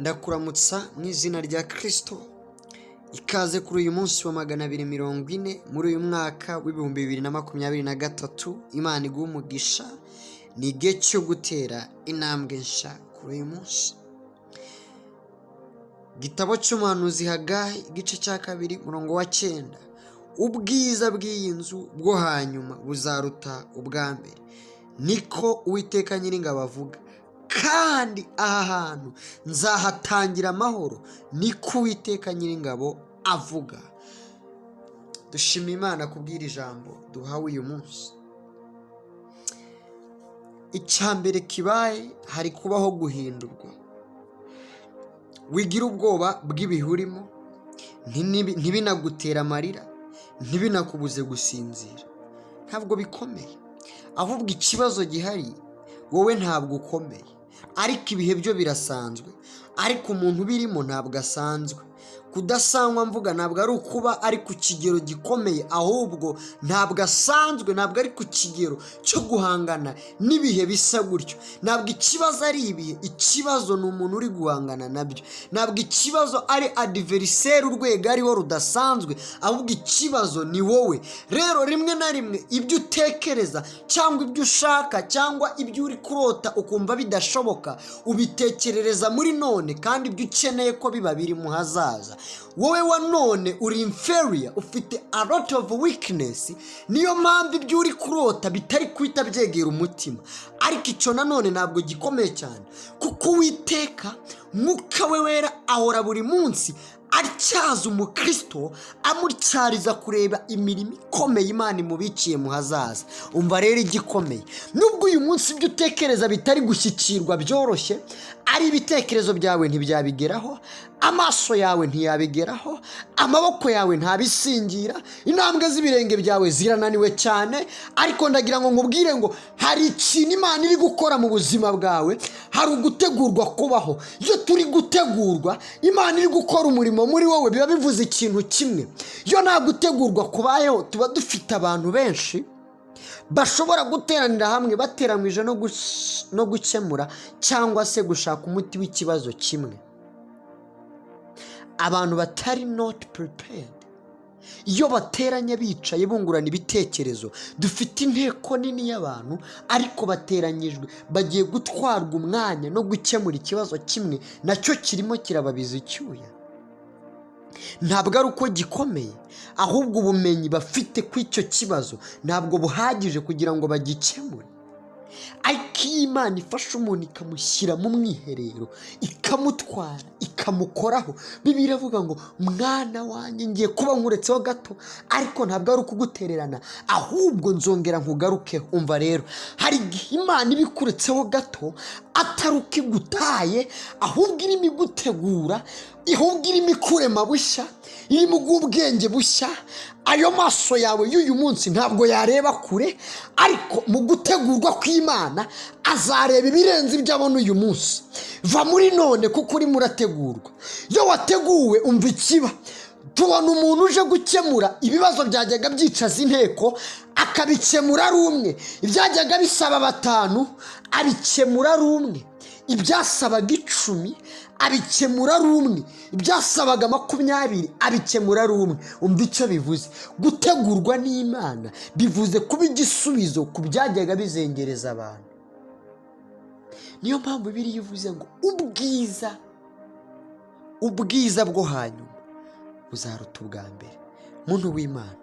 Ndakuramutsa mu izina rya Kirisito. Ikaze kuri uyu munsi wa 240 muri uyu mwaka w'2023. Imana iguha umugisha. Ni igihe cyo gutera intambwe nshya kuri uyu munsi. Igitabo cy'umuhanuzi Hagayi, igice cya 2, umurongo wa 9: "Ubwiza bw'iyi nzu bwo hanyuma buzaruta ubwa mbere, niko Uwiteka Nyiringabo avuga, kandi aha hantu nzahatangira amahoro, niko Uwiteka Nyiringabo avuga." Dushima Imana kubw'iri jambo duhawe uyu munsi. Icya mbere kibaye, hari kubaho guhindurwa. Wigira ubwoba bw'ibihe urimo, ntibinagutere amarira, ntibinakubuze gusinzira. Ntabwo bikomeye, ahubwo ikibazo gihari, wowe ntabwo ukomeye, ariko ibihe byo birasanzwe, ariko umuntu ubirimo ntabwo asanzwe. Kudasangwa mvuga ntabwo ari ukuba ari ku kigero gikomeye, ahubwo ntabwo asanzwe, ntabwo ari ku kigero cyo guhangana n'ibihe bisa gutyo. Ntabwo ikibazo ari ibihe, ikibazo ni umuntu uri guhangana nabyo. Ntabwo ikibazo ari adversaire, urwego ariho rudasanzwe, ahubwo ikibazo ni wowe. Rero rimwe na rimwe ibyo utekereza cyangwa ibyo ushaka cyangwa ibyo uri kurota ukumva bidashoboka, ubitekerereza muri none, kandi ibyo ukeneye ko biba biri mu hazaza. Wowe wa none uri inferior, ufite a lot of weakness. Niyo mpamvu ibyo uri kurota bitari guhita byegera umutima. Ariko icyo nanone ntabwo gikomeye cyane, kuko Uwiteka Mwuka we Wera ahora buri munsi atyaza umukristo, amutyariza kureba imirimo ikomeye Imana imubikiye mu hazaza. Umva rero igikomeye: nubwo uyu munsi ibyo utekereza bitari gushyikirwa byoroshye, ari ibitekerezo byawe ntibyabigeraho, amaso yawe ntiyabigeraho, amaboko yawe ntabisingira, intambwe z'ibirenge byawe zirananiwe cyane, ariko ndagira ngo nkubwire ngo hari ikintu Imana iri gukora mu buzima bwawe. Hari ugutegurwa kubaho. Iyo turi gutegurwa, Imana iri gukora umurimo muri wowe, biba bivuze ikintu kimwe. Iyo nta gutegurwa kubayeho, tuba dufite abantu benshi bashobora guteranira hamwe bateranyije no gukemura cyangwa se gushaka umuti w'ikibazo kimwe. Abantu batari not prepared, iyo bateranye bicaye bungurana ibitekerezo, dufite inteko nini y'abantu, ariko bateranyijwe bagiye gutwarwa umwanya no gukemura ikibazo kimwe, nacyo kirimo kirababiza icyuya. Ntabwo ari uko gikomeye, ahubwo ubumenyi bafite ku icyo kibazo ntabwo buhagije kugira ngo bagikemure. Ariko iyo Imana ifashe umuntu ikamushyira mu mwiherero, ikamutwara, ikamukoraho, Bibiliya iravuga ngo: "Mwana wanjye, ngiye kuba nkuretseho gato, ariko ntabwo ari ukugutererana, ahubwo nzongera nkugarukeho." Umva rero, hari igihe Imana iba ikuretseho gato, atari uko igutaye, ahubwo irimo igutegura, ahubwo irimo ikurema bushya, irimo iguha ubwenge bushya. Ayo maso yawe y'uyu munsi ntabwo yareba kure, ariko mu gutegurwa kw'Imana azareba ibirenze ibyo abona uyu munsi. Va muri none, kuko urimo urategurwa. Iyo wateguwe, umva ikiba: tubona umuntu uje gukemura ibibazo byajyaga byicaza inteko, akabikemura ari umwe. Ibyajyaga bisaba batanu, abikemura ari umwe. Ibyasabaga 10, abikemura ari umwe. Ibyasabaga 20, abikemura ari umwe. Umva icyo bivuze: gutegurwa n'Imana bivuze kuba igisubizo ku byajyaga bizengereza abantu. Niyo mpamvu Bibiliya ivuze ngo ubwiza bwo hanyuma buzaruta ubwa mbere. Muntu w'Imana,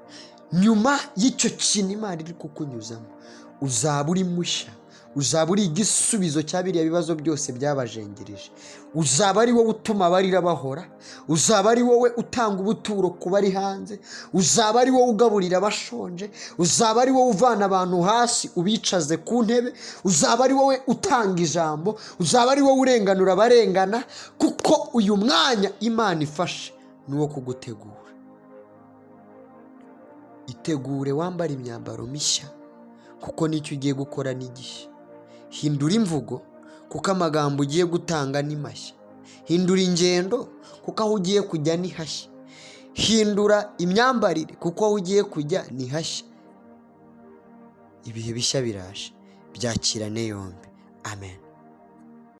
nyuma y'icyo kintu Imana iri kukunyuzamo, uzaba uri mushya, uzaba uri igisubizo cya biriya bibazo byose byabajengereje. Uzaba ari wowe utuma abarira bahora, uzaba ari wowe utanga ubuturo ku bari hanze, uzaba ari wowe ugaburira abashonje, uzaba ari wowe uvana abantu hasi ubicaze ku ntebe, uzaba ari wowe utanga ijambo, uzaba ari wowe urenganura abarengana, kuko uyu mwanya Imana ifashe ni uwo kugutegura. Itegure, wambare imyambaro mishya, kuko nicyo ugiye gukora ni gishya. Hindura imvugo, kuko amagambo ugiye gutanga ni mashya. Hindura ingendo, kuko aho ugiye kujya ni hashya. Hindura imyambarire, kuko aho ugiye kujya ni hashya. Ibihe bishya biraje, byakirane yombi. Amen.